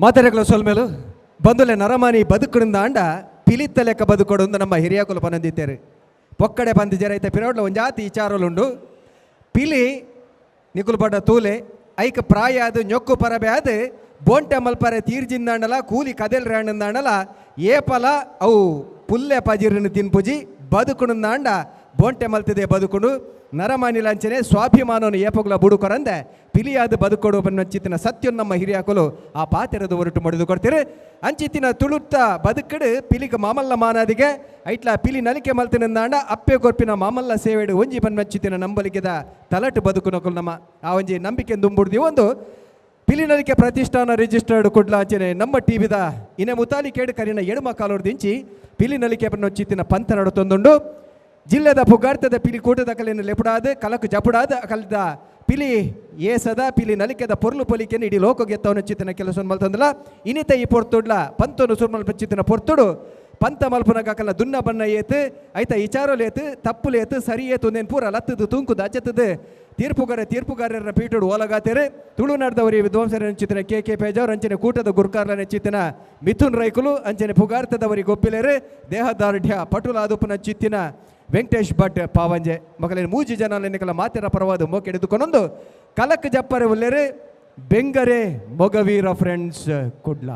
ಮಾತೆರೆಗ್ಲ ಸೊಲ್ಮೆಲು ಬಂದುಲೆ ನರಮಾನಿ ಬದುಕುಂದಾಂಡ ಪಿಲಿತ್ತ ಲೆಕ್ಕ ಬದುಕೊಡು ನಮ್ಮ ಹಿರಿಯಕುಲು ಪನಂದಿತ್ತೇರು. ಪೊಕ್ಕಡೆ ಪಂತಿ ಜರೈತ ಪಿರೋಡ್ಲ ಒಂಜಾತಿ ವಿಚಾರಲುಂಡು. ಪಿಲಿ ನಿಕುಲು ಪಡ ತೂಲೆ ಐಕ್ ಪ್ರಾಯ ಅದು ñೊಕ್ಕು ಪರಬೆ ಅದು ಬೋಂಟೆ ಮಲ್ಪರೆ ತೀರ್ಜಿಂದಾಂಡಲ ಕೂಲಿ ಕದೆಲ್ ರ್ಯಾಂಡಂದಾಂಡಲ ಏಪಲ ಅವು ಪುಲ್ಲೆ ಪಜಿರನ್ನು ತಿನ್ಪುಜಿ ಬದುಕುಂದಾಂಡ ಬೋಂಟೆ ಮಲ್ತಿದೆ ಬದುಕುಂಡು. ನರಮಾನಿ ಲಾಂಚನೆ ಸ್ವಾಭಿಮಾನವನ್ನು ಏಪಗುಲ ಬುಡುಕೊರಂದೆ ಪಿಲಿಯಾದ ಬದುಕೊಡು ಬನ್ನಂಚಿತ್ತಿನ ಸತ್ಯ ನಮ್ಮ ಹಿರಿಯಾಕಲು ಆ ಪಾತೆರದ ಹೊರಟು ಮಡಿದು ಕೊಡ್ತೀರಿ. ಅಂಚಿತ್ತಿನ ತುಳುತ್ತ ಬದುಕಡು ಪಿಲಿಗೆ ಮಾಮಲ್ಲ ಮಾನಾದಿಗೆ ಐಟ್ಲ ಪಿಲಿ ನಲಿಕೆ ಮಲ್ತಿನಂದಾಂಡ ಅಪ್ಪೆ ಕೊರ್ಪಿನ ಮಾಮಲ್ಲ ಸೇವೆಡು ಒಂಜಿ ಬನ್ನಂಚಿತ್ತಿನ ನಂಬಲಿಕೆದ ತಲಟು ಬದುಕುನಕುಲು ನಮ್ಮ ಆ ಒಂಜಿ ನಂಬಿಕೆ ದುಂಬುಡ್ದಿ. ಒಂದು ಪಿಲಿ ನಲಿಕೆ ಪ್ರತಿಷ್ಠಾನ ರಿಜಿಸ್ಟರ್ಡ್ ಕುಡ್ಲ ಅಂಚನೆ ನಮ್ಮ ಟಿವಿದ ಇನೆ ಮುತಾಲಿ ಕೇಡು ಕರಿನ ಎಡುಮ ಕಾಲೋರ್ದಿಂಚಿ ಪಿಲಿ ನಲಿಕೆ ಬನ್ನಂಚಿತ್ತಿನ ಪಂಥ ನಡತೊಂದುಂಡು. ಜಿಲ್ಲೆದ ಪುಗಾರ್ತದ ಪಿಲಿ ಕೂಟದ ಕಲೆಯನ್ನು ಲೆಪುಡಾದ ಕಲಕು ಜಪುಡಾದ ಕಲಿದ ಪಿಲಿ ಏಸದ ಪಿಲಿ ನಲಿಕೆದ ಪೊರ್ಲು ಪೊಲಿಕೆನ ಇಡೀ ಲೋಕ ಗೆತ್ತವನ ಚಿತ್ತಿನ ಕೆಲಸ ಮಲ್ತಂದಲ. ಇನಿತ ಈ ಪೊರ್ತುಡ್ಲ ಪಂತನು ಸುರ್ಮಲ್ ಚಿತ್ತಿನ ಪೊರ್ತುಡು ಪಂತ ಮಲ್ಪುನಗ ಕಲ್ಲ ದುನ್ನ ಬಣ್ಣ ಏತು ಐತ ಇಚಾರೋಲೇತು ತಪ್ಪುಲೇತು ಸರಿ ಏತು ಒಂದೇನು ಪೂರ ಲತ್ತದು ತೂಂಕುದು ಅಚ್ಚತ್ತದು ತೀರ್ಪುಗಾರ ತೀರ್ಪುಗಾರರ ಪೀಠುಡು ಓಲಗಾತೇರು. ತುಳುನಾಡ್ದವರಿ ವಿದ್ವಾಂಸರ ಅಂಚಿತನ ಕೆ ಕೆ ಪೇಜಾವ್ರ ಅಂಚನೆ ಕೂಟದ ಗುರ್ಕಾರ್ಲ ನೆಚ್ಚಿತನ ಮಿಥುನ್ ರೈಕುಲು ಅಂಚನೆ ಪುಗಾರ್ತದವರಿ ಗೊಬ್ಬಿಲೇರು ದೇಹದಾರ್ಢ್ಯ ಪಟುಲಾದುಪನ ಚಿತ್ತಿನ ವೆಂಕಟೇಶ್ ಭಟ್ ಪಾವಂಜೆ ಮಗಲಿನ ಮೂಜಿ ಜನ ನಿಕಲ ಮಾತೆರ ಪರವಾದ ಮೋಕೆಡಿದುಕೊಂಡೊಂದು ಕಲಕ್ ಜಪ್ಪರೆ ಉಲ್ಲೇರು ಬೆಂಗರೆ ಮೊಗವೀರ ಫ್ರೆಂಡ್ಸ್ ಕುಡ್ಲ.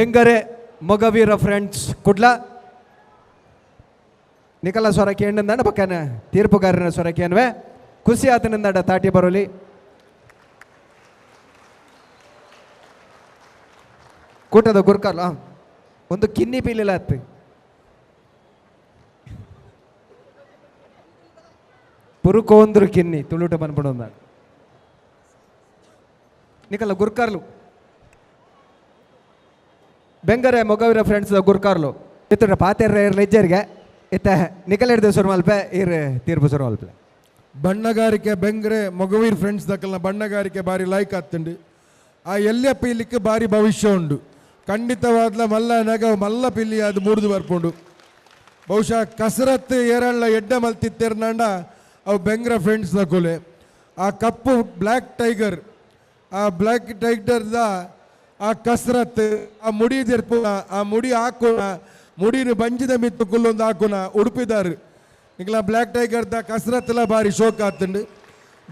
ಬೆಂಗರೆ ಮೊಗವೀರ ಫ್ರೆಂಡ್ಸ್ ಕುಡ್ಲ. ನಿಕಲ ಸ್ವರ ಕೇಂದ್ರ ಪಕ್ಕನ ತೀರ್ಪುಗಾರನ ಸ್ವರ ಕೇನ್ವೆ. ಖುಷಿ ಆತನಿಂದ ತಾಟಿ ಬರೋಲಿ. ಕೂಟದ ಗುರ್ಕರ್ಲ ಒಂದು ಕಿನ್ನಿ ಪೀಲಿಲ್ಲ ಅತ್ತು. ಪುರುಕೋಂದ್ರು ಕಿನ್ನಿ ತುಳುಟ ಬಂದ್ಬಿಡೋದ. ನಿಕಲ್ಲ ಗುರ್ಕಾರ್ಲು ಬೆಂಗರೆ ಮೊಗವೀರ ಫ್ರೆಂಡ್ಸ್ ಗುರ್ಕಾರ್ಲು ಇತ್ತ ಪಾತೆರ್ರ ಇರ್ಲ ಇಜ್ಜರಿಗೆ ಇತ್ತ ನಿಕಲ್ ಹಿಡ್ದು ಸುರು ಮಲ್ಪೆ ಇರ್ ತೀರ್ಪು ಸುರು ಮಲ್ಪೆ. ಬಣ್ಣಗಾರಿಕೆ ಬೆಂಗ್ರೆ ಮೊಗವೀರ್ ಫ್ರೆಂಡ್ಸ್ ದಕ್ಕಲ್ನ ಬಣ್ಣಗಾರಿಕೆ ಬಾರಿ ಲೈಕ್ ಆತುಂಡು. ಆ ಎಲ್ಯ ಪೀಲಿಕ್ಕೆ ಬಾರಿ ಭವಿಷ್ಯ ಉಂಡು. ಖಂಡಿತವಾದ್ಲ ಮಲ್ಲ ನಗ ಮಲ್ಲ ಪಿಲ್ಲಿ ಅದು ಮೂಡ್ದು ಬರ್ಪುಂಡು. ಬಹುಶಃ ಕಸರತ್ತು ಏರಳ್ಳ ಎಡ್ಡೆ ಮಲ್ತಿತ್ತೆರ್ನಾಂಡ ಅವು ಬೆಂಗ್ರ ಫ್ರೆಂಡ್ಸ್ ದಕುಲೆ. ಆ ಕಪ್ಪು ಬ್ಲ್ಯಾಕ್ ಟೈಗರ್, ಆ ಬ್ಲ್ಯಾಕ್ ಟೈಗರ್ದ ಆ ಕಸರತ್ತು, ಆ ಮುಡಿ ದೆರ್ಪುನ, ಆ ಮುಡಿ ಹಾಕುನ, ಮುಡಿನ ಬಂಜಿದ ಮಿತ್ತು ಕುಲ್ಲೊಂದು ಹಾಕುನ ಉಡುಪಿದಾರು ನಿಕ್ಲ ಬ್ಲ್ಯಾಕ್ ಟೈಗರ್ದ ಕಸರತ್ತಲ ಬಾರಿ ಶೋಕ್ ಆತುಂಡು.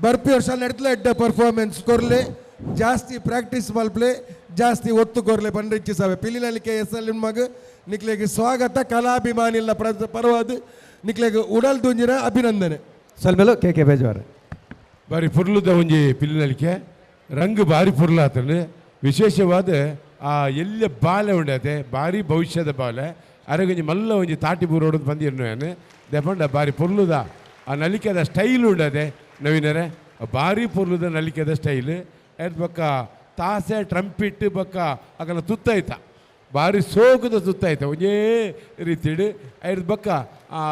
ಬರ್ಪಿ ವರ್ಷ ನಡ್ತಲ ಎಡ್ಡೆ ಪರ್ಫಾರ್ಮೆನ್ಸ್ ಕೊರ್ಲೆ, ಜಾಸ್ತಿ ಪ್ರಾಕ್ಟೀಸ್ ಮಲ್ಪ್ಲೆ, ಜಾಸ್ತಿ ಒತ್ತು ಕೊರ್ಲೆ ಪಂಡ್ರಿಚ್ಚಿ ಸಾವೆ. ಪಿಲಿನಲಿಕೆ ಎಸ್ ಎಲ್ ಮಗ ನಿಕ್ಲೆಗ್ ಸ್ವಾಗತ. ಕಲಾಭಿಮಾನಿಲ್ಲ ಪರವಾದ ನಿಕ್ಲೆಗ್ ಉಡಲ್ ದುಂಜಿನ ಅಭಿನಂದನೆ. ಸೊಲ್ಮೆಲು ಕೆ ಕೆ ಬೇಜವಾರ. ಬಾರಿ ಪುರ್ಲುದ ಒಂಜಿ ಪಿಲಿನಲಿಕೆ, ರಂಗು ಬಾರಿ ಪುರ್ಲಾತಂಡು. ವಿಶೇಷವಾದ ಆ ಎಲ್ಲ ಬಾಲೆ ಉಂಡತೆ ಬಾರಿ ಭವಿಷ್ಯದ ಬಾಲೆ. ಅರಗೊಂಜಿ ಮಲ್ಲ ಒಂಜಿ ತಾಟಿ ಬೂರೋಡು ಬಂದಿರ್ನು ದೆಪಂಡ ಬಾರಿ ಪೊರ್ಲುದ ಆ ನಲಿಕೆದ ಸ್ಟೈಲ್ ಉಂಡತೆ ನವೀನರೆ, ಬಾರಿ ಪೊರ್ಲುದ ನಲಿಕೆದ ಸ್ಟೈಲ್. ಎಡ್ ಬೊಕ್ಕ ತಾಸೆ ಟ್ರಂಪಿಟ್ ಬೊಕ್ಕ ಅಕಲ ತುತ್ತೈತ ಬಾರಿ ಸೋಕುದ ತುತ್ತೈತ ಒಂಜೇ ರೀತಿಡ್. ಐರ್ದ್ ಬೊಕ್ಕ ಆ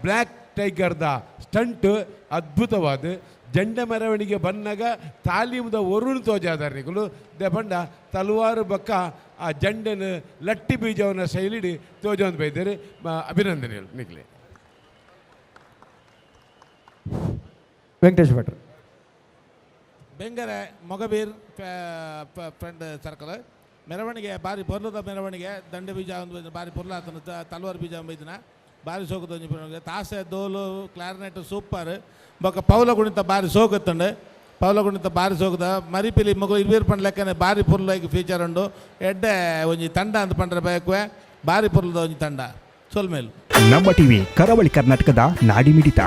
ಬ್ಲ್ಯಾಕ್ ಟೈಗರ್ದ ಸ್ಟಂಟ್ ಅದ್ಭುತವಾದ. ಜಂಡ ಮೆರವಣಿಗೆ ಬನ್ನಗ ತಾಲೀಮದ ಒರುಣ್ ತೋಜಾದಾರ್ ನಿಕುಲು. ದೆಪಂಡ ತಲುವಾರು ಬೊಕ್ಕ ಆ ಜಂಡನ ಲಟ್ಟಿ ಬೀಜವನ್ನ ಶೈಲಿಡಿ ತೋಜೊಂದು ಬೈದರು. ಅಭಿನಂದನೆಗಳು ನಿಕ್ಲೆ. ವೆಂಕಟೇಶ್ ಭಟ್ರು. ಬೆಂಗರೆ ಮೊಗಬೀರ್ ಫ್ರೆಂಡ್ ಸರ್ಕಲ್ ಮೆರವಣಿಗೆ ಬಾರಿ ಪೊರ್ಲದ ಮೆರವಣಿಗೆ. ದಂಡೆ ಬೀಜ ಒಂದು ಬಾರಿ ಪೊರ್ಲಾತನ, ತಲ್ವಾರ್ ಬೀಜ ಬೈದಿನ ಬಾರಿ ಸೋಕುದ ಒಂಜಿ ಮೆರವಣಿಗೆ. ತಾಸೆ ದೋಲು ಕ್ಲಾರಿನೆಟ್ ಸೂಪರ್. ಬೊಕ್ಕ ಪೌಲ ಕುಣಿತ ಬಾರಿ ಸೋಕುತ್ತಂಡು. ಪೌಲ ಕುಣಿತ ಬಾರಿ ಸೋಕುದ. ಮರಿಪಿಲಿ ಮಗು ಇರ್ವೀರ್ ಪಂಡ್ ಲೆಕ್ಕನೆ ಬಾರಿ ಪೊರ್ಲು ಫೀಚರ್ ಉಂಡು. ಎಡ್ಡೆ ಒಂಜಿ ತಂಡ ಅಂತ ಪಂಡ್ರೆ ಬಯಕುವೆ ಬಾರಿ ಪೊರ್ಲದ ಒಂಜಿ ತಂಡ. ಸೊಲ್ಮೇಲು. ನಮ್ಮ ಟಿವಿ ಕರಾವಳಿ ಕರ್ನಾಟಕದ ನಾಡಿಮಿಡಿತ.